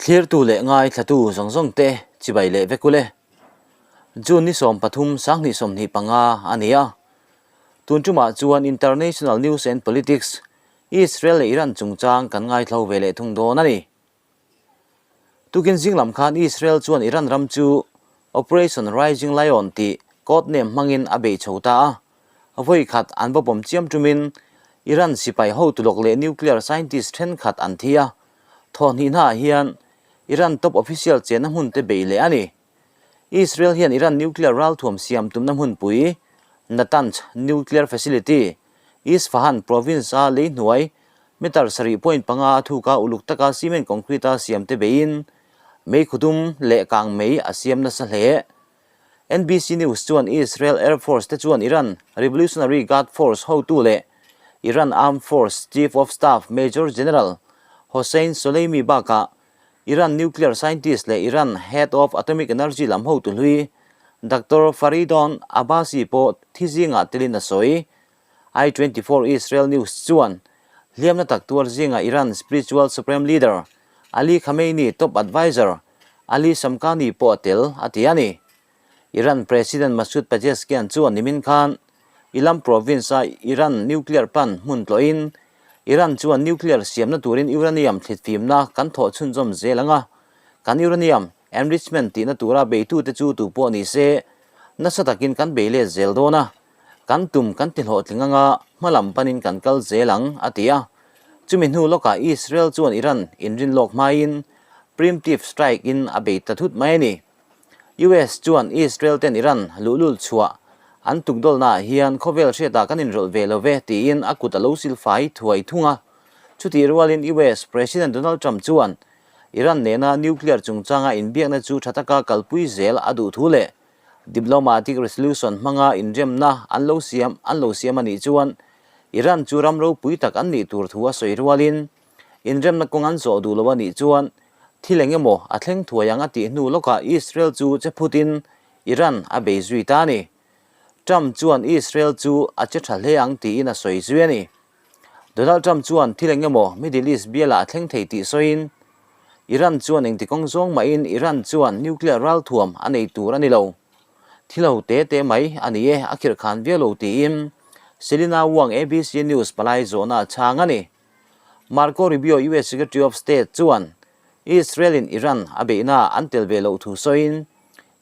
Thlirtu leh ngaithlatu zawng zawng te chibai leh vek ule. June ni 13 2025 a ni a. Tun tumah chuan International News and Politics, Israel leh Iran chungchang kan ngaithlo ve leh thung dawn a ni. Tukin zing lam khan Israel chuan Iran ram chu Operation Rising Lion tih code name hmangin a bei chho ta a. Vawi khat an va bawm chiam tumin Iran sipai hotu lawk leh nuclear scientist thenkhat an thi a. Thawhhnih hnaah hian Iran top official chenna hmun te bei leh a ni. Israel hian Iran nuclear ralthuam siam tumna hmunpui Natanz nuclear facility, Isfahan province-a lei hnuai Meter 7.5 a thuka uluk taka cement concrete a siam te beiin mei khudum leh kang mei a siam nasa hle. NBC News chuan Israel Air Force te chuan Iran Revolutionary Guard Force hotu leh Iran Armed Force Chief of Staff Major General Hossein Soleimi bakah Iran nuclear scientist leh Iran head of atomic energy lam hotu hlui Doctor Faridon Abbasi pawh thi zingah telin a sawi. I-24 Israel News chuan hliamna tak tuar zinga Iran spiritual supreme leader Ali Khamenei top adviser Ali Shamkhani pawh a tel a ti a ni. Iran President Masoud Pezeshkian chuan nimin khan Ilam province-a Iran nuclear plant hmun tlawhin Iran chuan nuclear siamna turin uranium thlitfimna kan thawh chhunzawm zel ang a, kan uranium enrichment tihna tura beitute chu tu pawh ni se nasa takin kan bei let zel dawn a. Kan tum kan ti hlawhtling anga hma lam panin kan kal zel ang, a ti a. Chumi hnu lawkah Israel chuan Iran inrin lawk hmain preemptive strike in a bei ta thut mai a ni. US chuan Israel ten Iran luhlul chhuah an tukdawlnaah hian khawvel hriatah kan inrawlh ve lo ve tiin a kut a lo silfai thuai thung a. Chutih rualin US President Donald Trump chuan Iran nena nuclear chungchanga inbiakna chu tha taka kalpui zel a duh thu leh Diplomatic resolution hmanga inremna an lo siam an lo siam a nih chuan Iran chu ram ropui tak an nih tur thu a sawi rualin inremna kawng an zawh duh lo a nih chuan thil eng emaw a thleng thuai ang a tih hnu lawkah Israel chu che phutin Iran a bei zui ta a ni. Trump chuan Israel chu a che tha hle ang tiin a sawi zui a ni. Donald Trump chuan thil eng emaw Middle East bialah a thleng thei tih sawiin Iran chuan engti kawng zawng mahin Iran chuan nuclear ralthuam a nei tur a ni lo. Thil ho te te mai a ni e, a khirh khan viau lo tiin Selina Wang ABC News palai zawhna a chhang a ni. Marco Rubio US Secretary of State chuan Israel in Iran a beihna an tel ve loh thu sawiin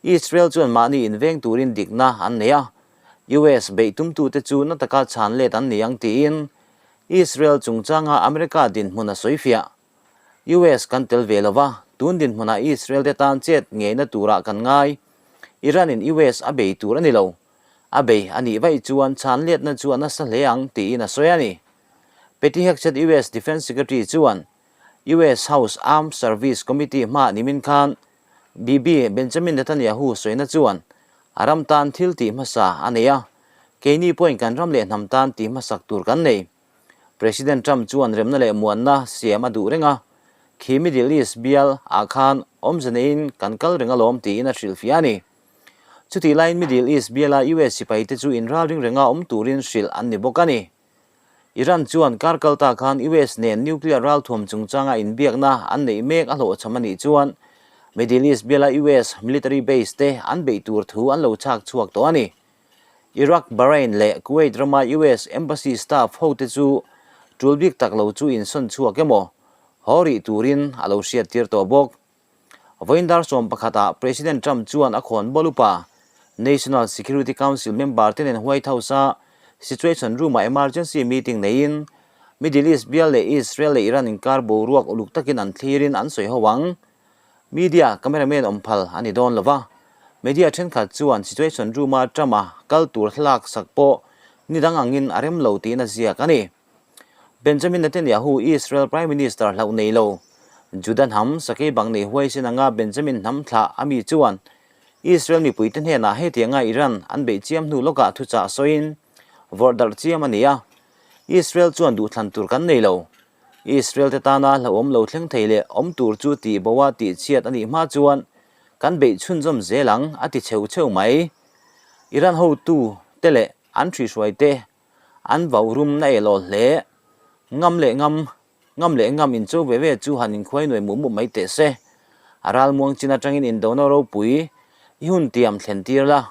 Israel chuan mahni inveng turin dikna an nei a, US beih tumtute chu na taka chhan let an ni ang tiin Israel chungchanga America dinhmun a sawifiah. US kan tel ve lo va, tun dinhmunah Israel te tan chet ngeina turah kan ngai. Iran in US a bei tur a ni lo. A bei a nih vaih chuan chhan letna chu a nasa hle ang tiin a sawi a ni. Peti Hegseth US Defence Secretary chuan US House Armed Service Committee hmaah nimin khan Bibi Benjamin Netanyahu sawina chuan a ram tan thil tih hmasa a nei a, keini pawhin kan ram leh hnam tan tih hmasak tur kan nei. President Trump chuan remna leh muanna siam a duh reng a, khi Middle East bial ah khan awmze neiin kan kal reng alawm tiin a hrilhfiah a ni. Chutih laiin Middle East biala US sipai te chu inralring renga awm turin hrilh an ni bawk a ni. Iran chuan kar kal ta khan US nen nuclear ralthuam chungchanga inbiakna an neih mek a hlawhchham a nih chuan Middle East biala US military base te an beih tur thu an lo chhak chhuak tawh a ni. Iraq, Bahrain leh Kuwait rama US Embassy staff hote chu tul bik tak lo chu insawn chhuak emaw haw rih turin a lo hriattir tawh bawk. Vawiin dar 11 ah President Trump chuan a khawn bawlh upa National Security Council member te nen White House-a Situation Room-ah emergency meeting neiin Middle East bial leh Israel leh Iran inkar boruak uluk takin an thlirin an sawi ho ang. Media cameraman awm phal a ni dawn lo va, media thenkhat chuan situation room-a Trump-a kal tur thlalak sak pawh ni dang angin a rem lo tiin a ziak a ni. Benjamin Netanyahu, Israel Prime Minister hlauh nei lo, Juda hnam sakei bang nei huaisen anga Benjamin hnam thlah a mi chuan Israel mipuite hnenah hetianga Iran an beih chiam hnu lawkah thuchah sawiin vawrh darh chiam a ni a, Israel chuan duhthlan tur kan nei lo. Israel te tana hlauhawm lo thleng thei leh awm tur chu tih bo a tih chhiat a nih hma chuan kan beih chhunzawm zel ang a ti cheu cheu mai. Iran hotu te leh an hrihruai te an vau rum na elaw hle. Ngam leh ngam, ngam leh ngam incho ve ve chu han inkhuai nuai muh muh mai teh se. A ralmuang chin atangin indona ropui i hun tiam thlen tir la,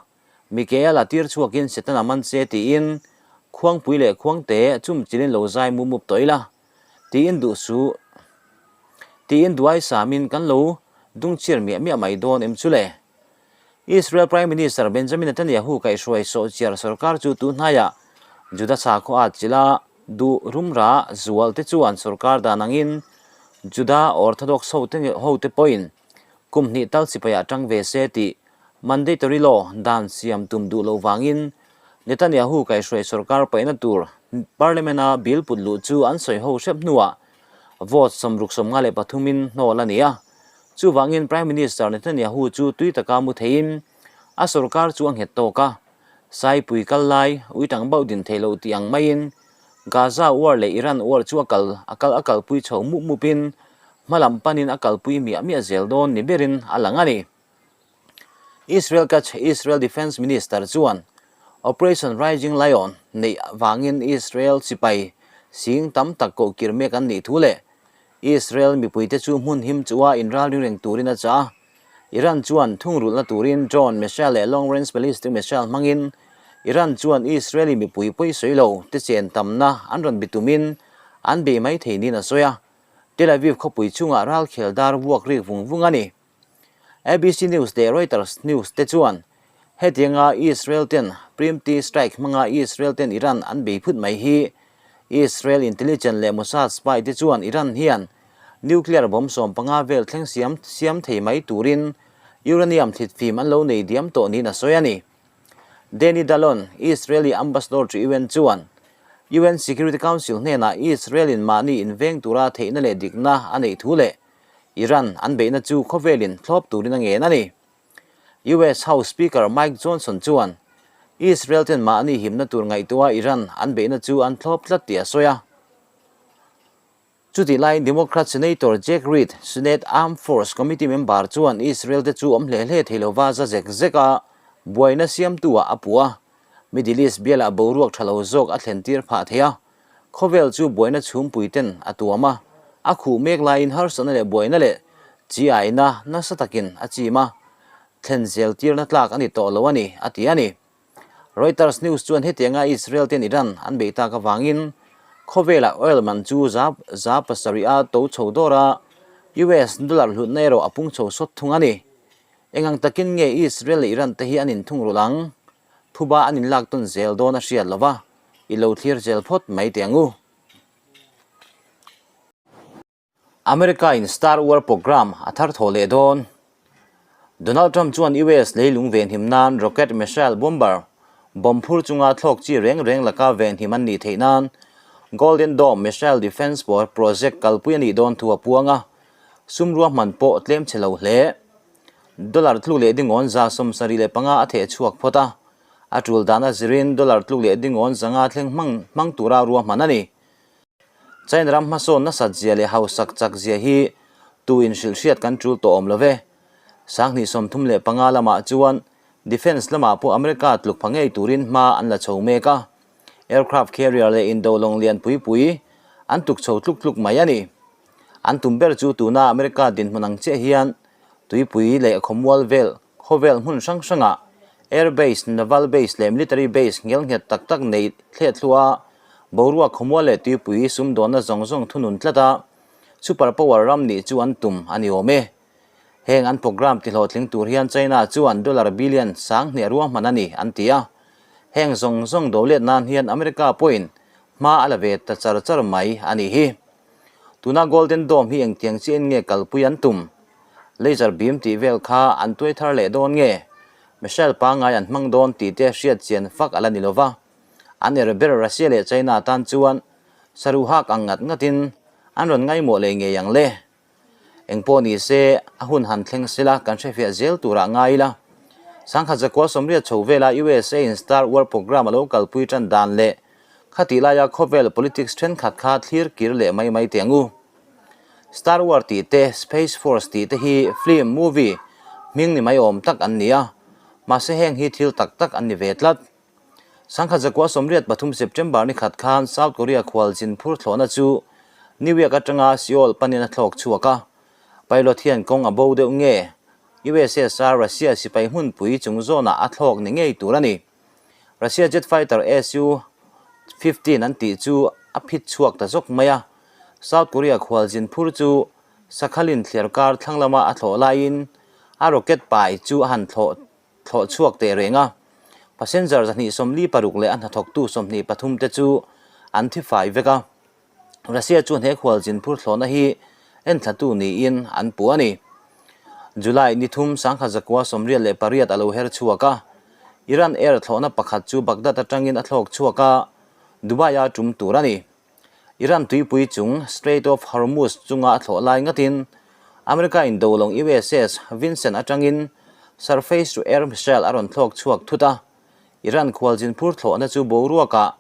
Mikael a tir chhuakin Setana man che tiin Khuangpui leh Khuangte chum chilin lo zai mup mup tawh ila tiin duh suh tiin duai samin kan lo dungchir miah miah mai dawn em chu le? Israel Prime Minister Benjamin Netanyahu kaihhruai sawhchiar sorkar chu tunhnaiah Juda sakhaw at chila duh rumra zual te chuan sorkar dan angin Juda Orthodox hote pawhin kum hnih tal sipaiah tang ve se tih mandatory law dan siam tum duh loh vangin Netanyahu kaihhruai sorkar paihna tur Parliament-a bill put luh chu an sawi ho hrep hnuah vote 63 in hnawl a ni a. Chuvangin Prime Minister Netanyahu chu tui taka mu theiin a sorkar chu a nghet tawk a, Saipui kal lai uitang bauh din thei loh tih ang maiin Gaza war leh Iran war chu a kal a kal a kalpui chho mup mupin hma lam panin a kalpui miah miah zel dawn ni berin a lang a ni. Israel Katz, Israel Defence Minister chuan Operation Rising Lion neih vangin Israel sipai sing tam tak kohkir mek an nih thu leh Israel mipuite chu hmun him chua inralring reng turin a chah a. Iran chuan thungrulhna turin drone missile leh long range ballistic missile hmangin Iran chuan Israeli mipui pawi sawi lo te chen tamna an rawn bitumin an bei mai thei niin a sawi a. Tel Aviv khawpui chungah ralkhel dar vuak rik vung vung a ni. ABC News leh Reuters News te chuan hetianga Israel ten preemptive strike hmanga Israel ten Iran an bei phut mai hi Israel intelligence leh Mossad spy te chuan Iran hian nuclear bomb 15 vel thleng siam siam thei mai turin uranium thlitfim an lo nei diam tawh niin a sawi a ni. Danny Danon, Israeli ambassador chu UN chuan UN Security Council hnenah Israel in mahni inveng tura theihna leh dikna a neih thu leh Iran an beihna chu khawvelin thlawp turin a ngen a ni. US House Speaker Mike Johnson chuan Israel ten mahni himna tur ngaihtuah Iran an beihna chu an thlawp tlat tih a sawi a. Chutih laiin Democrat Senator Jack Reed, Senate Armed Force Committee member chuan Israel te chu awm hle hle thei lova za zek zek a buaina siamtu ah a puh a, Middle East bialah boruak tha lo zawk a thlen tir phah thei a. Khawvel chu buaina chhumpui ten a tuam a, a khuh mek laiin harsatna leh buaina leh chi aina nasa takin a chim a, thlen zel tirna tlak a ni tawh lo a ni, a ti a ni. Reuters News chuan hetianga Israel ten Iran an beih tak avangin khawvelah oil man chu za 7% a to chho dawr a, US dollar hlutna erawh a pung chho sawt thung a ni. Engang takin nge Israel leh Iran te hi an inthungrulh ang? Phuba an inlak tawn zel dawn a hriat lo va. I lo thlir zel phawt mai teh ang u. America in Star War Program a thar thaw leh dawn. Donald Trump chuan US leilung venhim nan rocket missile bomber bomb phur chunga thlawk chi reng reng laka venhim an nih theih nan Golden Dome missile defense project kalpui a nih dawn thu a puang a, sum ruahman pawh tlem chhe lo hle. Dollar tluk leh dingawn 75 a theh chhuak phawt a. A tul dana zirin dollar tluk leh dingawn 500 thleng hmang hmang tura ruahman a ni. China ram hmasawn nasat zia leh hausak chak zia hi tu in hrilh hriat kan tul tawh awm lo ve. 2035 lamah chuan defence lamah pawh America tluk pha ngei turin hma an la chho mek a. Aircraft carrier leh indo lawng lian pui pui an tuk chho tluk tluk mai a ni. An tum ber chu tuna America dinhmun ang chiah hian tuipui leh khawmual vel Khawvel hmun hrang hrangah Air Base, Naval Base leh Military Base ngelnghet tak tak nei thlet hluah a, boruak khawmual leh tuipui sumdawnna zawng zawng thunun tlat a, Super Power ram nih chu an tum a ni awm e. Heng an program tihlawhtling tur hian China chuan dollar billion 2000 ruahman a ni an ti a. Heng zawng zawng do let nan hian America pawhin hma a la ve ta char char mai a nih hi. Tuna Golden Dome hi engtiang chiahin nge kalpui an tum? Laser beam tih vel kha an tuai thar leh dawn nge? Missile pangngai an hmang dawn tih te hriat chian fak a la ni lova. An er ber Russia leh China tan chuan saruhak ang ngat ngatin an rawn ngaimawh leh ngei ang le. Engpawh ni se, a hun han thleng sela kan hrefiah zel turah ngai ila. 1980 chho vela USA in Star War program a lo kalpui tan dan leh khatih laia khawvel politics thenkhat kha thlir kir leh mai mai teh ang u. Star War tih te, Space Force tih te hi film, movie, hming ni mai awm tak an ni a, mahse heng hi thil tak tak an ni ve tlat. 1983 September ni khat khan South Korea khualzin phur thlawhna chu New York atanga Seoul panin a thlawk chhuak a. Pilot hian kawng a bo deuh nge? USSR Russia sipai hmunpui chung zawnah a thlawk ni ngei tur a ni. Russia jet fighter Su 15 an tih chu a phit chhuak ta zawk mai a. South Korea khualzin phur chu Sakhalin thliarkar thlang lama a thlawh laiin a rocket pai chu a han thlawh thlawh chhuak teh reng a. Passenger 246 leh a hnathawktu 23 te chu an thi fai vek a. Russia chuan he khualzin phur thlawhna hi enthlatu niin an puh a ni. July ni thum 1988 a lo her chhuak a, Iran Air thlawhna pakhat chu Baghdad atangin a thlawk chhuak a, Dubai-a tum tur a ni. Iran tuipui chung Strait of Hormuz chunga a thlawh lai ngatin America indolawng USS Vincent atangin surface-to-air missile a rawn thlawk chhuak thut a, Iran khualzin phur thlawhna chu boruakah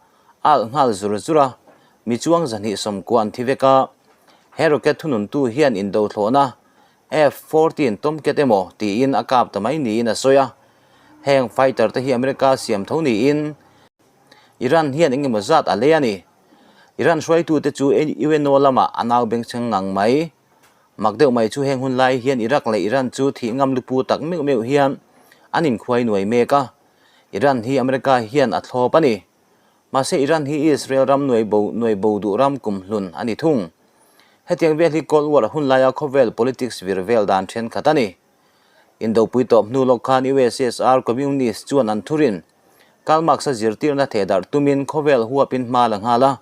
alh nghal zur zur a, mi chuang 290 an thi vek a. He rocket thununtu hian indo thlawhna F-14 Tomcat emaw tiin a kap ta mai niin a sawi a. Heng fighter te hi America siam tho niin Iran hian eng emaw zat a lei a ni. Iran hruaitute chu UNO lamah a nau bengchheng ngang mai. Mak deuh mai chu heng hun lai hian Iraq leh Iran chu thih ngam lupu tak meuh meuh hian an inkhuai nuai mek a. Iran hi America hian a thlawp a ni. Mahse Iran hi Israel ram nuai bo nuai bo duh ram kum hlun a ni thung. Hetiang vel hi Cold War hun laia khawvel politics vir vel dan thenkhat a ni. Indopui tawp hnu lawk khan USSR Communist chuan an thurin Karl Marx-a zirtirna thehdarh tumin khawvel huapin hma la nghal a.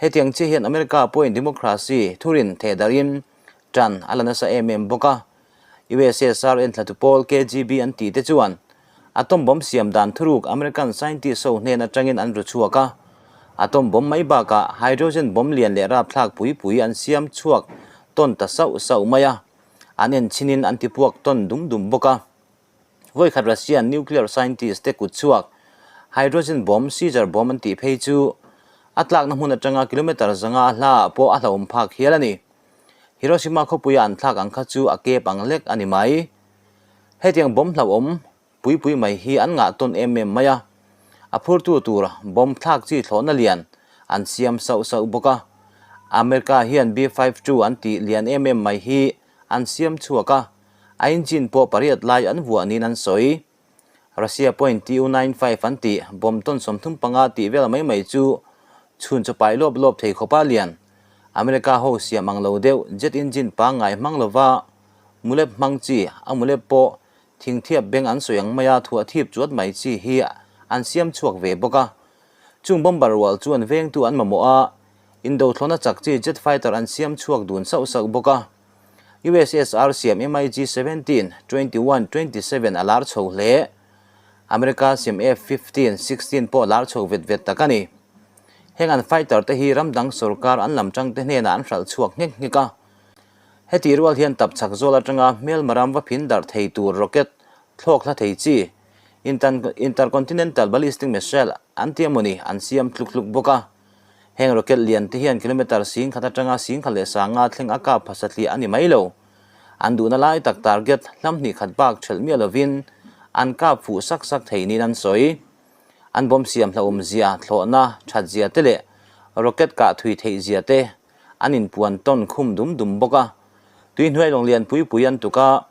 Hetiang chiah hian America pawhin democracy thurin thehdarhin tan a la nasa em em bawk a. USSR enthlatu pawl KGB an tih te chuan atom bomb siam dan thuruk American scientist ho hnen atangin an ru chhuak a. Atom bomb mai bakah hydrogen bomb lian leh rapthlak pui pui an siam chhuak tawn ta sauh sauh mai a. An enchhinin an tipuak tawn dum dum bawk a. Vawikhat Russian nuclear scientist te kut chhuak hydrogen bomb, Caesar bomb an tih phei chu a tlakna hmun atanga kilometre zanga a hlaah pawh a hlauhawm phak hial a ni. Hiroshima khawpuia an thlak ang kha chu a kep ang lek a ni mai. Hetiang bomb hlauhawm pui pui mai hi an ngah tawn em em mai a. A phurtu tur bomb thlak chi thlawhna lian an siam sauh sauh bawk a. America hian B-52 an tih lian em em mai hi an siam chhuak a. A engine pawh pariat lai an vuah niin an sawi. Russia pawhin Tu-95 an tih bomb tawn 35 tih vel mai mai chu chhun chaw pai lawp lawp thei khawpa lian. America ho siam ang lo deuh jet engine pangngai hmang lova mulep hmang chi, a mulep pawh thingthiap beng an sawi ang maia thuah thip chuat mai chi hi an siam chhuak ve bawk a. Chung bomber rual chuan vengtu an mamawh a, indothlawna chak chi jet fighter an siam chhuak dun sauh sauh bawk a. USSR siam MiG 17, 21, 27 a lar chho hle. America siam F 15, 16 pawh lar chho vet vet tak a ni. Heng an fighter te hi ram dang sorkar an lam tang te hnenah an hralh chhuak nghek nghek a. Heti rual hian tap chak zawl atanga hmelma ram va phin darh thei tur rocket thlawk hla thei chi Intercontinental Ballistic Missile an ti emawni an siam tluk tluk bawk a. Heng rocket lian te hian kilometre 10,000 atanga 10,500 thleng a kap phasa tliah a ni mai lo. An duhna lai tak target hlam hnih khat bak thelh miah lovin an kap fuh sak sak thei niin an sawi. An bomb siam hlauhawm zia, thlawhna that zia te leh rocket kah thui theih zia te an inpuan tawn khum dum dum bawk a. Tuihnuai lawng lian pui pui an tuk a,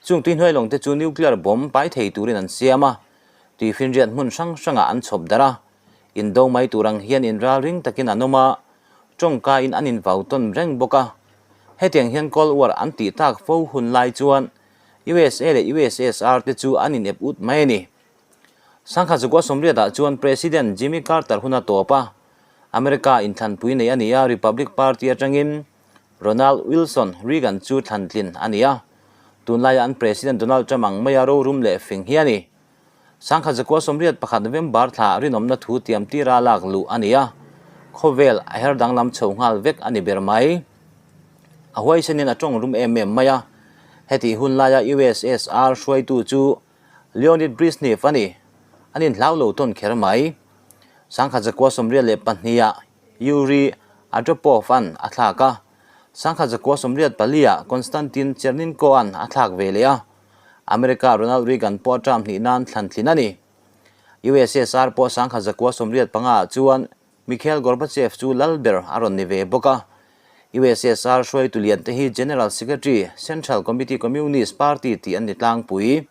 Chung tuihnuai lawng te chu nuclear bomb pai thei turin an siam a, tuifinriat hmun hrang hrangah an chhawp darh a. Indo mai tur ang hian inralring takin an awm a, tawngkaiin an invau tawn reng bawk a. Hetiang hian Cold War an tih tak fo hun lai chuan USA leh USSR te chu an inep ut mai a ni. 1980ah chuan President Jimmy Carter hun a tawp a, America inthlanpui nei a ni a, Republic Party atangin Ronald Wilson Reagan chu thlantlin a ni a, tunlaia an President Donald Trump ang maia rorum leh fing hi a ni. 1981 November thla rinawmna thu tiam tira lak luh a ni a, khawvel a her danglam chho nghal vek a ni ber mai. A huaisenin a tawng rum em em mai a, hetih hun laia USSR hruaitu chu Leonid Brezhnev a ni. An inhlau lo tawn kher mai. 1982ah Yuri Andropov-a'n a thlak a, 1984-ah Konstantin Chernenko-a'n a thlak ve leh a, America Ronald Reagan pawh a term hnih nan thlan tlin a ni. USSR pawh 1985-ah chuan Mikhail Gorbachev chu lal ber a rawn ni ve bawk a. USSR hruaitu lian te hi General Secretary, Central Committee Communist Party tih an ni tlangpui.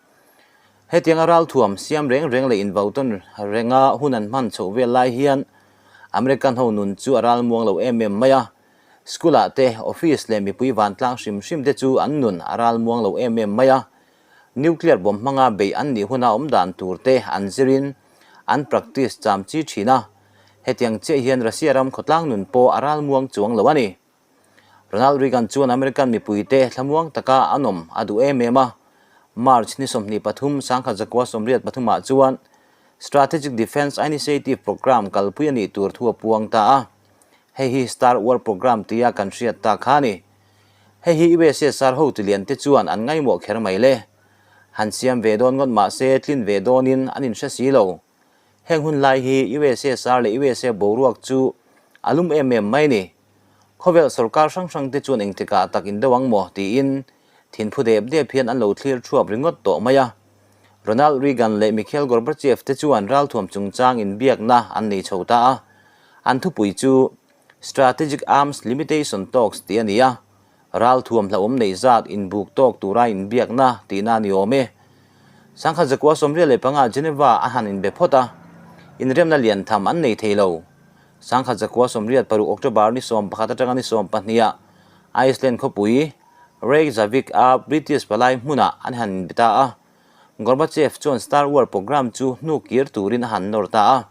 Hetianga ralthuam siam reng reng leh invautawn renga hun an hman chhoh vel lai hian American ho nun chu a ralmuang lo em em mai a. School ah te, office leh mipui vantlang hrim hrim te chu an nun a ralmuang lo em em mai a. Nuclear bomb hmanga beih an nih huna awm dan tur te an zirin an practice cham chi thin a. Hetiang chiah hian Russia ram khawtlang nun pawh a ralmuang chuang lo a ni. Ronald Reagan chuan American mipuite thlamuang taka an awm a duh em em a. March ni 23, 1983 ah chuan Strategic Defense Initiative Program kalpui a nih tur thu a puang ta a. Hei hi Star War Program tia kan hriat ta kha a ni. Hei hi USSR hotu lian te chuan an ngaimawh kher mai le. Han siam ve dawn ngawt mah se tlin ve dawnin an inhre si lo. Heng hun lai hi USSR leh USA boruak chu a lum em em mai ni. Khawvel sorkar hrang hrang te chuan engtikah tak in deuh ang maw tiin thinphu dep dep hian an lo thlir thuap ringawt tawh mai a. Ronald Reagan leh Mikhail Gorbachev te chuan ralthuam chungchang inbiakna an nei chho ta a. An thupui chu Strategic Arms Limitation Talks tih a ni a. Ralthuam hlauhawm neih zat inbuk tawk tura inbiakna tihna a ni awm e. Sangkhat zakua 75 Geneva a han inbe phawt a, inremna lian tham an nei thei lo. 1986 October ni 11 atanga ni 12 ah Iceland khawpui Reykjavik a British palai hmunah an han inbe ta a. Gorbachev chuan Star War program chu hnuk kir turin a han nawr ta a.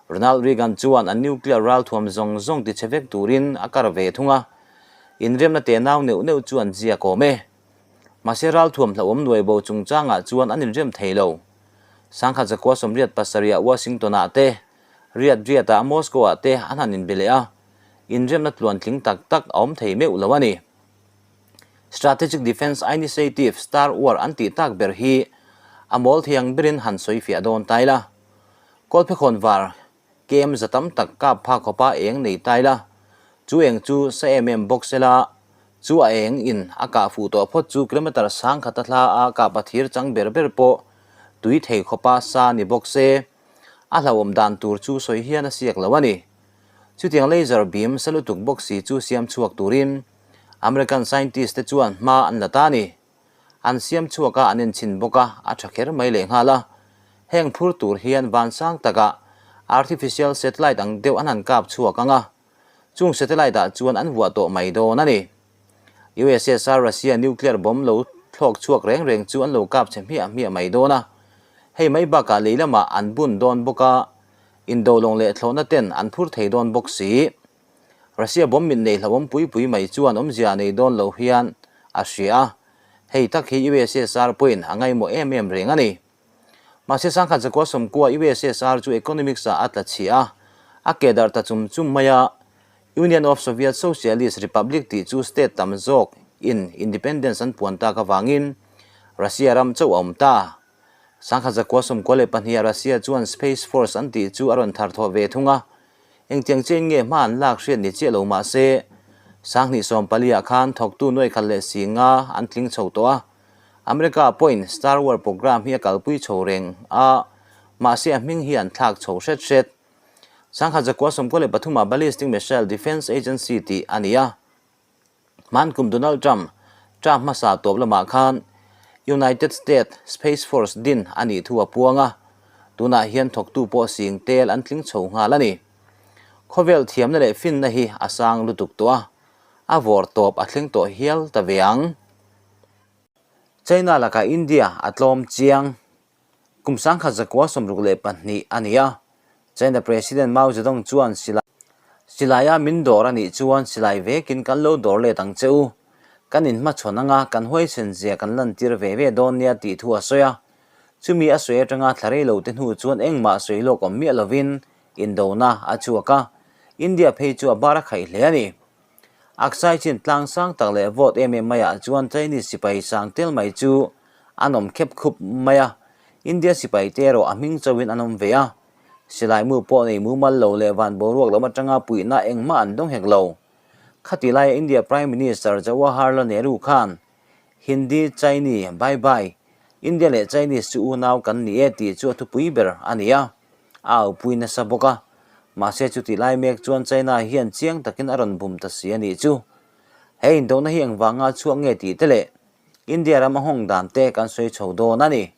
Ronald Reagan chuan a nuclear ralthuam zawng zawng tichhe vek turin a kar ve thung a, inremna tenau neuh neuh chu an ziak awm e. Mahse ralthuam hlauhawm nuai bo chungchangah chuan an inrem thei lo. 1987 ah Washington-ah te, riat riatah Moscow-ah te an han inbe leh a, inremna tluantling tak tak a awm thei meuh lo a ni. Strategic Defence Initiative Star War an tih tak ber hi a mawl thei ang berin han sawi fiah dawn ta ila. Kawlphekhawn var kem za tam tak kap phak khawpa eng nei ta ila, chu eng chu sa em em bawk sela, chu a eng in a kah fuh tawh phawt chu kilometre sang khata hla a kah pathir chang ber ber pawh tui thei khawpa sa ni bawk se, a hlauhawm dan tur chu sawi hian a siak lo a ni. Chutiang laser beam sa lutuk bawk si chu siam chhuak turin American scientist te chuan hma an la ta a ni. An siam chhuak a, an enchhin bawk a, a tha kher mai lehnghal a. Heng phur tur hian van sang takah artificial satellite ang deuh an han kap chhuak ang a, chung satellite ah chuan an vuah tawh mai dawn a ni. USSR Russia nuclear bomb lo thlawk chhuak reng reng chu an lo kap chhe hmiah hmiah mai dawn a. Hei mai bakah lei lamah an bun dawn bawk a, indo lawng leh thlawhna ten an phur thei dawn bawk si. Russia bomb mit nei hlauhawm pui pui mai chuan awmzia nei dawn lo hian a hria a, hei tak hi USSR pawhin a ngaimawh em em reng a ni. Mahse 1990 USSR chu economics ah a tla chhia a, a ke darh ta chum chum mai a, Union of Soviet Socialist Republic tih chu state tam zawk in independence an puan tak avangin Russia ram chauh a awm ta. 1992 ah Russia chuan Space Force an tih chu a rawn thar thawh ve thung a, Engtiang chiain nge hma an lak hriat ni chiah lo mah se, 2014 ah khan thawktu nuai khat leh si nga an tling chho tawh a. America pawhin Star War program hi a kalpui chho reng a, mahse a hming hi an thlak chho hret hret. 1993 ah Ballistic Missile Defense Agency tih a ni a. Hmankum Donald Trump term hmasa tawp lamah khan United States Space Force din a nih thu a puang a, tunah hian thawktu pawh sing tel an tling chho nghal a ni. Khawvel thiamna leh finna hi a sang lutuk tawh a, a vawr tawp a thleng tawh hial ta ve ang. China lakah India a tlawm chiang. Kum 1962 a ni a, China President Mao Zedong chuan silai silaia min dawr a nih chuan silai vekin kan lo dawr let ang che u. Kan inhmachhawn anga kan huaisen zia kan lantir ve ve dawn nia tih thu a sawi a. Chumi a sawi atanga thla rei lo te hnu chuan engmah sawi lawk awm miah lovin indona a chhuak a, India phei chu a bar a khaih hle a ni. Aksai chin tlang sang tak leh vawt em em maiah chuan Chinese sipai sang tel mai chu an awm khep khup mai a, India sipai te erawh a hming chauhin an awm ve a. Silai mu pawh nei mumal lo leh van boruak lam atanga puihna engmah an dawng hek lo. Khati laia India Prime Minister Jawaharlal Nehru khan Hindi, Chinese, bye bye, India leh Chinese chu unau kan ni e tih chu a thupui ber a ni a. A aupui nasa bawk a, mahse chutih lai mek chuan China hian chiang takin a rawn bum ta si a nih chu. He indona hi engvanga chhuak nge tih te leh India ram a nghawng dan te kan sawi chho dawn a ni.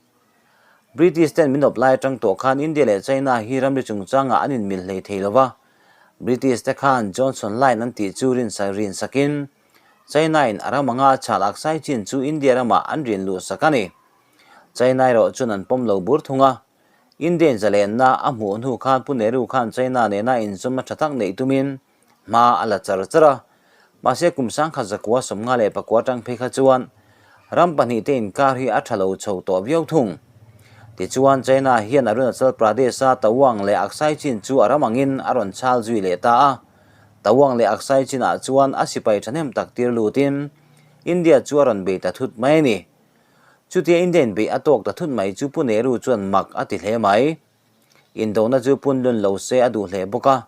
British ten min awp lai atang tawh khan India leh China hi ramri chungchangah an inmil hlei thei lo va, British te khan Johnson Line an tih chu rin sakin China in a ram anga a chhal Aksai Chin chu India ramah an rin luh sak a ni. China erawh chuan an pawm lo bur thung a, India in zalenna a hmuh hnu khan Pu Nehru khan China nena inzawmna tha tak neih tumin hma a la char char a, mahse kum sangkhat zakua 54 tang phei kha chuan ram pahnihte inkar hi a tha lo chho tawh viau thung. Tichuan China hian Arunachal Pradesh-a Tawang leh Aksai Chin chu a ram angin a rawn chhal zui leh ta a, Tawang leh Aksai Chin-ah chuan a sipai thahnem tak tir lutin India chu a rawn bei ta thut mai a ni. Chutia India inbeih a tawk ta thut mai chu Pu Nehru chuan mak a ti hle mai. Indona chu pun lun lo se a duh hle bawk a.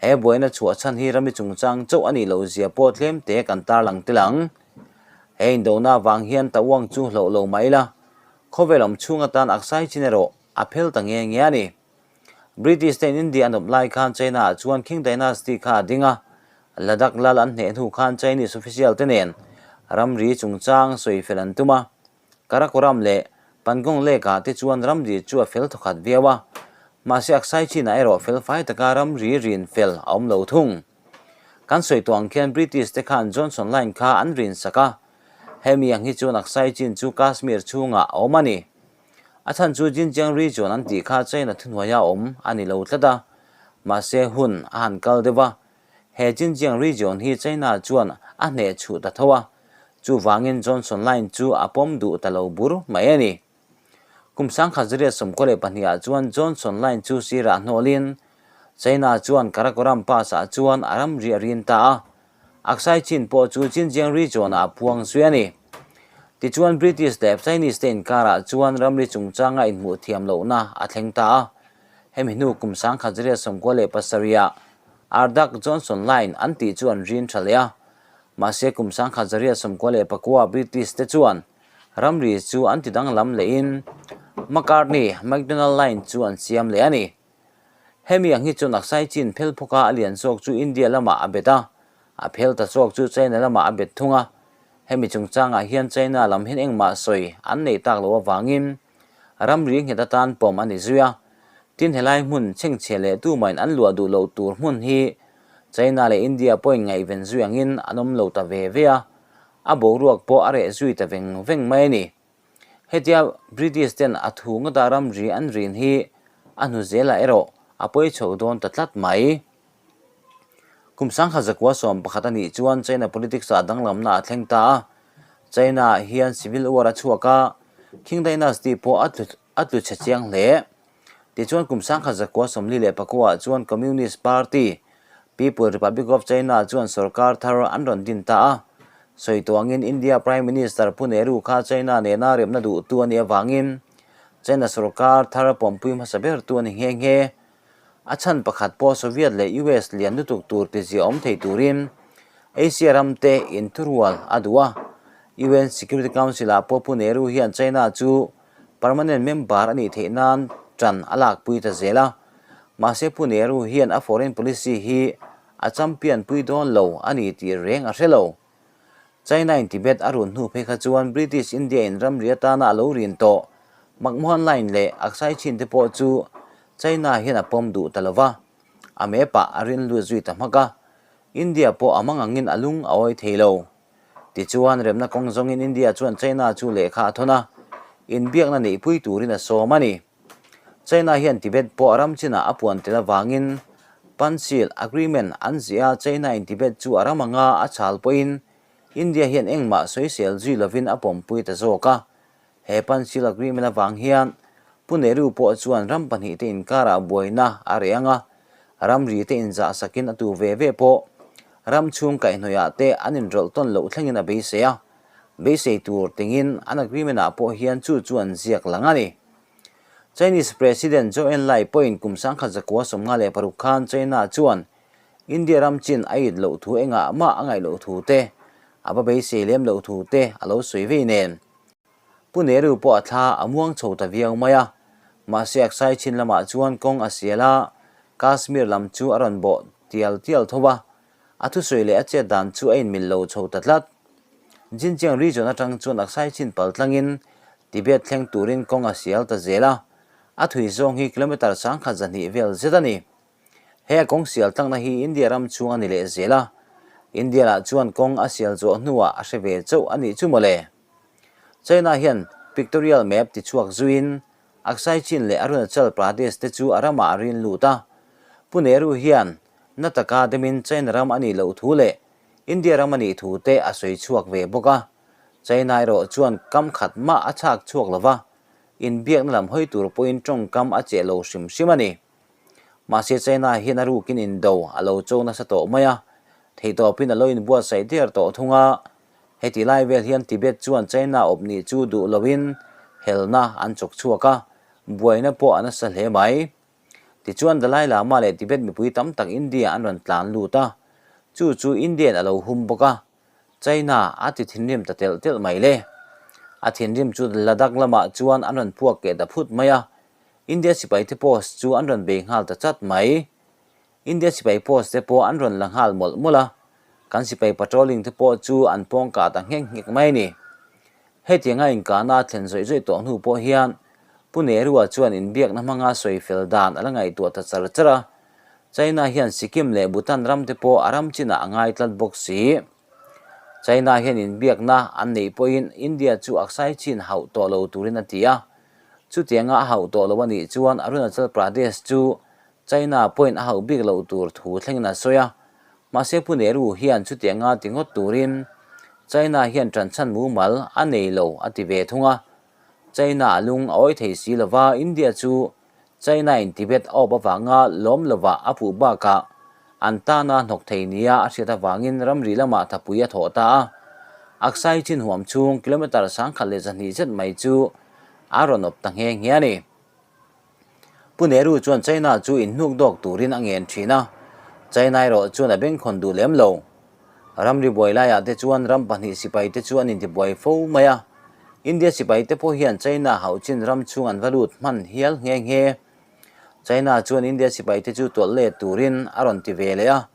He buaina chhuah chhan hi rami chungchang chauh a nih loh zia pawh tlem te kan tarlang tel ang. He indona avang hian Tawang chu hloh lo mah ila, khawvel awm chhung atan Aksai Chin erawh a phel ta nge nge a ni. British te'n India an awp lai khan China ah chuan Qing Dynasty kha a ding a, Ladakh lal an hneh hnu khan Chinese official te nen ramri chungchang sawi fel an tum a, Karakoram leh Pangong Lake ah te chuan ramri chu a fel thawkhat viau a, mahse Aksai Chin ah erawh fel fai taka ramri rin fel a awm lo thung. Kan sawi tawh ang khian British te khan Johnson Line kha an rin sak a, hemi ang hi chuan Aksai Chin chu Kashmir chhungah a awm a ni. A chhan chu Xinjiang region an tih kha China thuhnuaia awm a ni lo tlat a, mahse hun a han kal deuh a, he Xinjiang region hi China chuan a hneh chhuh ta tho a, chuvangin Johnson Line chu a pawm duh ta lo bur mai a ni. Kum 1992 ah chuan Johnson Line chu sirah hnawlin China chuan Karakoram Pass ah chuan a ramri a rin ta a, Aksai Chin pawh chu Xinjiang region-ah a puang zui a ni. Tichuan British leh Chinese te inkarah chuan ramri chungchanga inhmuh thiam lohna a thleng ta a. Hemi hnu kum 1997 ah Ardak Johnson Line an tih chu an rin tha leh a. Mahse kum 1999 ah British te chuan ramri chu an ti danglam lehin McCartney McDonald Line chu an siam leh a ni. Hemi ang hi chuan Aksai Chin phel phawka a lian zawk chu India lamah a bet a, a phel ta zawk chu China lamah a bet thung a. Hemi chungchangah hian China lam hian engmah sawi an nei tak loh avangin ramri nghet atan pawm a ni zui a. Tin helai hmun chhengchhia leh tumahin an luah duh loh tur hmun hi China leh India pawhin ngaihven zui angin an awm lo ta ve ve a, a boruak pawh a reh zui ta veng veng mai a ni. Hetia British ten a thu ngawta ramri an rin hi a hnu zelah erawh a pawi chho dawn ta tlat mai. Kum 1911 a nih chuan China politics ah danglamna a thleng ta a, China ah hian civil war a chhuak a, Qing Dynasty pawh a tlu chhe chiang hle. Tichuan kum 1949 ah chuan Communist Party, People Republic of China chuan sorkar thar an rawn din ta a. Sawi tawh angin India Prime Minister Pu Nehru kha China nena remna duhtu a nih avangin China sorkar thar pawmpui hmasa bertu a ni nghe nghe. A chhan pakhat pawh Soviet leh US lian lutuk tur tizia awm thei turin Asia ramte inthurual a duh a. UN Security Council ah pawh Pu Nehru hian China chu Permanent member a nih theih nan ṭan a lakpui ta zel a, mahse Pu Nehru hian a foreign policy hi a champion pui dawn lo a ni tih reng a hre lo. China in Tibet a run hnu phei kha chuan British India in ramri atana a lo rin tawh McMahon Line leh Aksai Chin te pawh chu China hian a pawm duh ta lo va, a map ah a rin lut zui ta hmak a, India pawh a mangangin a lung a awi thei lo. Tichuan, remna kawng zawngin India chuan China chu lehkha a thawn a, inbiakna neihpui turin a sawm a ni. China hian Tibet pawh a ram chinah a puan tel avangin Panchsheel Agreement an ziah a, China in Tibet chu a ram anga a chhal pawhin India hian engmah sawisel zui lovin a pawmpui ta zawk a. He Panchsheel Agreement avang hian Pu Nehru pawh chuan ram pahnihte inkarah buaina a reh ang a, ramri te inzah sakin a tu ve ve pawh ram chhung kaihhnawihah te an inrawlh tawn loh thlengin a beisei a, beisei tur tingin an agreement ah pawh hian chu chu an ziak lang a ni. Chinese President Zhou Enlai pawhin kum 1956 khan China chuan India ram chin a it loh thu engah mah a ngaih loh thu te, a va beisei lem loh thu te a lo sawi vei nen. Pu Nehru pawh a thla a muang chho ta viau mai a, mahse Aksai Chin lamah chuan kawng a sial a, Kashmir lam chu a rawn bawh tial tial tho a. A thusawi leh a chet dan chu a inmil lo chho ta tlat. Xinjiang region atang chuan Aksai Chin pal tlangin Tibet thleng turin kawng a sial ta zel a, a thui zawng hi kilometre 10,000 2 vel zet a ni. He a kawng sial tlangna hi India ram chhung a ni leh zel a, India lah chuan kawng a sial zawh hnuah a hre ve chauh a nih chu mawle. China hian pictorial map tichhuak zuiin Aksai Chin leh Arunachal Pradesh te chu a ramah a rin lut a. Pu Nehru hian na taka demin China ram a nih loh thu leh India ram a nih thu te a sawi chhuak ve bawk a. China erawh chuan kam khat mah a chhak chhuak lo va, inbiakna lam hawi tur pawhin tawngkam a cheh lo hrim hrim a ni. Mahse China hian a rukin indo a lo cho nasa tawh mai a, theihtawpin a lo inbuatsaih der tawh thung a. Heti lai vel hian Tibet chuan China awp nih chu duh loin helna an chawk chhuak a, buaina pawh a nasa hle mai. Tichuan Dalai Lama leh Tibet mipui tam tak India an rawn tlan lut a, chu chu Indian a lo hum bawk a, China a ti thinrim ta telh telh mai le. A thinrim chu Ladakh lamah chuan an rawn puak keh ta phut mai a, India sipaite post chu an rawn bei nghal ta chat mai. India sipai post te pawh an rawn la nghal mawlh mawlh a, kan sipai patrolling te pawh chu an pawng kah ta nghek nghek mai a ni. Hetianga inkahna a thlen zawih zawih tawh hnu pawh hian Pu Nehru-a chuan inbiakna hmanga sawi fel dan a la ngaihtuah ta char char a, China hian Sikkim leh Bhutan ram te pawh a ram chinah a ngai tlat bawk si. China hian inbiakna an neih pawhin India chu Aksai Chin hauh tawh lo turin a ti a, chutianga a hauh tawh lo a nih chuan Arunachal Pradesh chu China pawhin a hauh bik loh tur thu thlengin a sawi a, mahse Pu Nehru hian chutianga ti ngawt turin China hian ṭanchhan mumal a nei lo a ti ve thung a. China a lung a awi thei si lova India chu China-in Tibet a awp avanga lawm lovah a puh bakah an tana hnawk thei nia a hriat avangin ramri lamah thapui a thawh ta a. Aksai Chin huam chhung kilometre 1200 zet mai chu a rawn awp ta nghe nghe a ni. Pu Nehru chuan China chu inhnuk dawk turin a ngen thin a, China erawh chuan a bengkhawn duh lem lo. Ramri buai laiah te chuan ram pahnih sipai te chu an intibuai fo mai a, India sipai te pawh hian China hauh chin ram chhung an va lut hman hial nghe nghe. China chuan India sipai te chu tualh let turin a rawn ti ve leh a,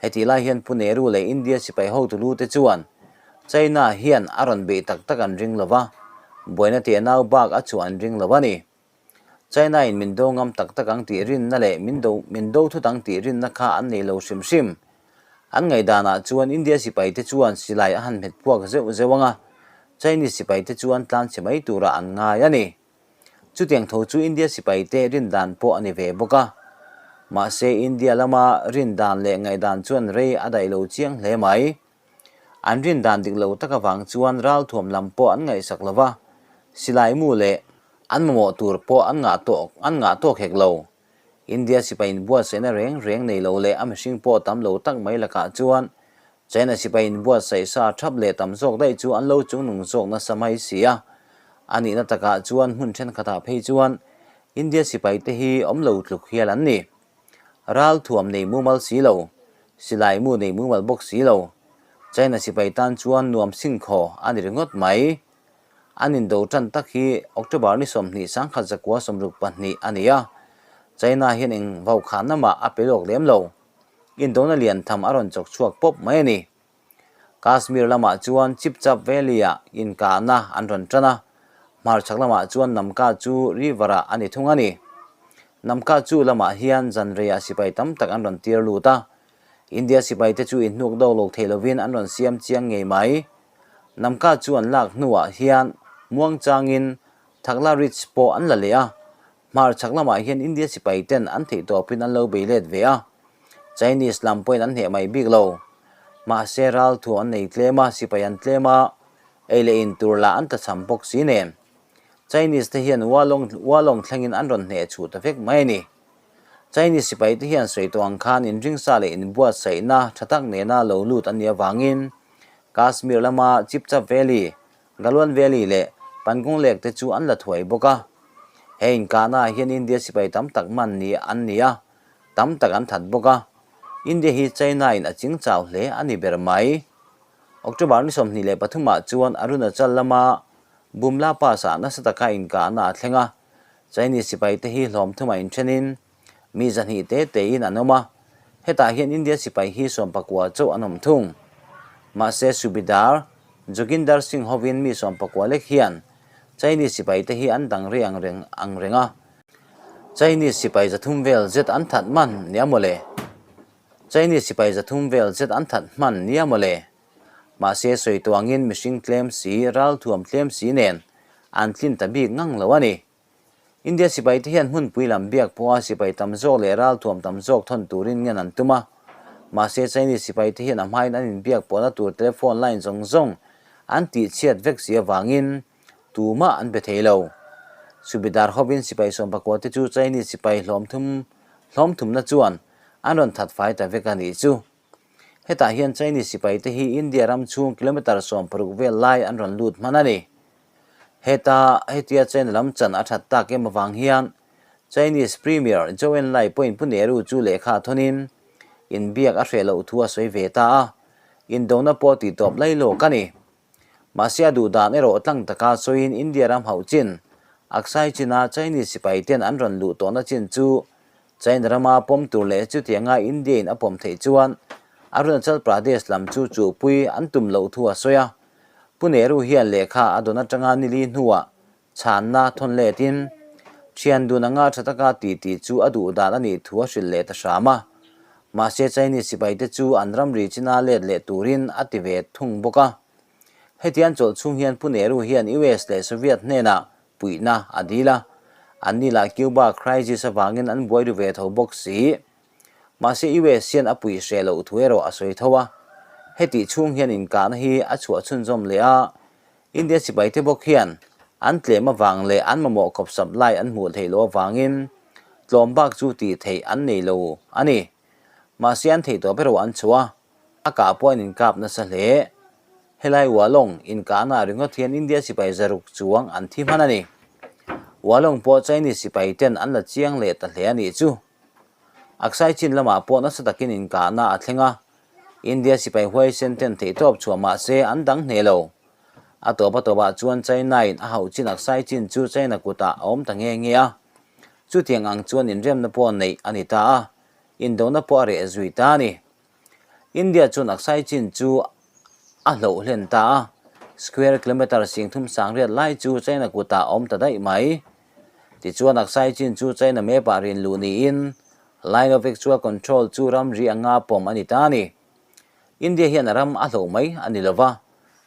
hetih lai hian Pu Nehru leh India sipai hotu lu te chuan China hian a rawn beih tak tak an ring lo va, buaina teh nau bak a chhuah an ring lo a ni. China in min do ngam tak tak ang tih rinna leh min do min do thut ang tih rinna kha an nei lo hrim hrim. An ngaihdanah chuan India sipai te chuan silai a han hmet puak zeuh zeuh ang a, Chinese sipai te chuan tlanchhe mai turah an ngai a ni. Chutiang tho chu India sipai te rindan pawh a ni ve bawk a. Mahse India lama rindan leh ngaihdan chuan rei a daih lo chiang hle mai. An rindan dik lo tak avang chuan ralthuam lam pawh an ngaihsak lo va, silai mu leh an mamawh tur pawh an ngah tawk an ngah tawk hek lo. India sipai inbuatsaihna reng reng nei lo leh a mihring pawh tam lo tak mai lakah chuan China sipai inbuatsaih sa thap leh tam zawk daih chu an lo chungnung zawk nasa mai si a. A nihna takah chuan hmun thenkhatah phei chuan India sipaite hi awm lo tluk hial an ni. Ralthuam nei mumal si lo, silai mu nei mumal bawk si lo. China sipai tan chuan nuam singkhaw a ni ringawt mai. An indo tan tak hi October ni 20 1962 a ni a, China hian eng vaukhanna mah a pe lawk lem lo. Indona lian tham a rawn chawk chhuak pawp mai a ni. Kashmir lamah chuan Chipchap Valley-ah inkahna an rawn tan a, hmarchhak lamah chuan Namka chu river-ah a ni thung a ni. Namka chu lamah hian zanreiah sipai tam tak an rawn tir lut a, India sipaite chu inhnuk do lo thei lovin an rawn siam chiang ngei mai. Namka chu an lak hnuah hian muangchangin Thakla Ridge pawh an la leh a, Hmarchhak lamah hian India sipai ten an theih tawpin an lo bei let ve a, Chinese lam pawhin an hneh mai bik lo. Mahse ral thu an nei tlem a, sipai an tlem a, ei leh in tur lah an tlachham bawk si nen. Chinese te hian Walong Walong thlengin an rawn hneh chhuh ta vek mai a ni. Chinese sipai te hian sawi tawh ang khan inringsa leh inbuatsaihna tha tak nena lo lut an nih avangin Kashmir lama Chipchap Valley Galwan Valley leh Pangong Lake te chu an la thuai bawk a. He inkahnaah hian India sipai tam tak man ni an ni a, tam tak an that bawk a. India hi China-in a ching chau hle a ni ber mai. October ni 23 ah chuan Arunachal lama Bumla Pass-ah nasa taka inkahna a thleng a, Chinese sipai te hi hlawm thumah inthenin mi 200 te tein an awm a. Hetah hian India sipai hi sawmpakua chauh an awm thung. Mahse Subedar Joginder Singh hovin mi sawmpakua lek hian Chinese sipaite hi an dang rei ang reng ang reng a. Chinese sipai 300 vel zet an that hman nia mawle. Chinese sipai 300 vel zet an that hman nia mawle. Mahse sawi tuangin mihring tlem si, ralthuam tlem si nen an tlin ta bik ngang lo a ni. India sipaite hian hmunpui lam biak pawha sipai tam zawk leh ralthuam tam zawk thawn turin ngen an tum a. Mahse Chinese sipaite hian a hmain an inbiak pawhna tur telephone line zawng zawng an tihchhiat vek si avangin tumah an be thei lo. Subedar hovin sipai 19 te chu Chinese sipai hlawmthum hlawmthumna chuan an rawn that fai ta vek a nih chu. Hetah hian Chinese sipaite hi India ram chhung kilometre 16 vel lai an rawn lut hman a ni. Heta hetia China lam chan a that tak em avang hian Chinese Premier Zhou Enlai pawhin Pu Nehru chu lehkha thawnin inbiak a hreh loh thu a sawi ve ta a, indona pawh tihtawp lai lawk a ni. Mahse a duh dan erawh tlang taka sawiin India ram hauh chin, Aksai China Chinese sipai ten an rawn luh tawhna chin chu China rama pawm tur leh chutianga India in a pawm theih chuan Arunachal Pradesh lam chu chuhpui an tum loh thu a sawi a. Pu Nehru hian lehkha a dawn atanga nili hnuah chhanna thawn letin thian dun anga tha taka ti tih chu a duh dan a nih thu a hrilh leh ta hram a. Mahse Chinese sipaite chu an ramri china let leh turin a ti ve thung bawk a. Hetiang chawlh chhung hian Pu Nehru hian US leh Soviet hnenah puihna a dil a, anni lah Cuba crisis avangin an buai ru ve tho bawk si. Mahse US hian a puih hreh loh thu erawh a sawi tho a, hetih chhung hian inkahna hi a chhuah chhunzawm leh a, India sipaite bawk hian an tlem avang leh an mamawh kawp supply an hmuh theih loh avangin tlawm bak chu tih theih an nei lo a ni. Mahse an theih tawp erawh an chhuah a, a kah pawh an inkap nasa hle. Helai Walong inkahna ringawt hian India sipai 600 chuang an thi hman a ni. Walong pawh Chinese sipai ten an la chiang leh ta hle a nih chu. Aksai Chin lamah pawh nasa takin inkahna a thleng a, India sipai huaisen ten theihtawp chhuah mah se an dang hneh lo. A tawp a tawpah chuan China in a hauh chin Aksai Chin chu China kutah a awm ta nge nge a. Chutiang ang chuan inremna pawh neih a ni ta a, indona pawh a reh zui ta a ni. India chuan Aksai Chin chu a hloh hlen ta a, square kilometre 3800 lai chu China kutah a awm ta daih mai. Tichuan Aksai Chin chu China map ah rin luh niin Line of Actual Control chu ramri anga pawm a ni ta a ni. India hian a ram a hloh mai a ni lova,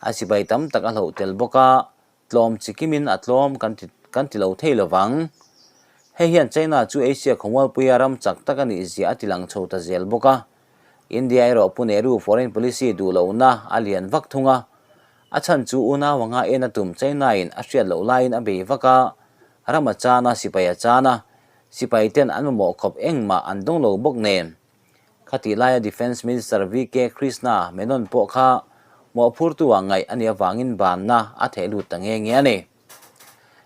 a sipai tam tak a hloh tel bawk a, tlawm chi kimin a tlawm kan ti kan ti lo thei lovang. Hei hian China chu Asia khawmualpuia ram chak tak a nih zia a ti lang chho ta zel bawk a. India erawh Pu Nehru foreign policy duh lohna a lian vak thung a. A chhan chu unau anga en a tum China in a hriat loh laiin a bei vak a, ram a chan a, sipai a chan a, sipai ten an mamawh khawp engmah an dawng lo bawk nen. Khatih laia Defence Minister VK Krishna Menon pawh kha mawhphurtu ah ngaih a nih avangin banna a theh lut ta nge nge a ni.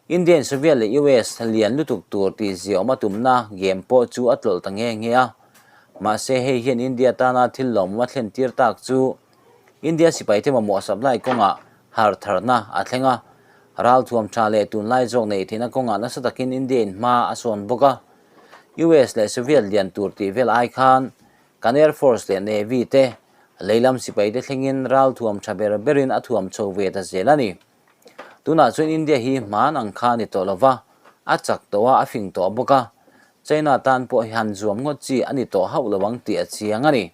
India in Soviet leh US lian lutuk tur tih ziaawm a tumna game pawh chu a tlawlh ta nge nge a. Mahse hei hian India tana thil lawmawm a thlen tir tak chu India sipaite mamawh supply kawngah harh tharna a thleng a, ralthuam tha leh tunlai zawk neih theihna kawngah nasa takin India in hma a sawn bawk a. US leh Soviet lian tur tih vel ai khan kan Air Force leh Navy te leilam sipai te thlengin ralthuam tha ber berin a thuam chho ve ta zel a ni. Tunah chuan India hi hman ang kha a ni tawh lova, a chak tawh a, a fing tawh bawk a, China tan pawh hi han zuam ngawt chi a ni tawh hauh lo ang tih a chiang a ni.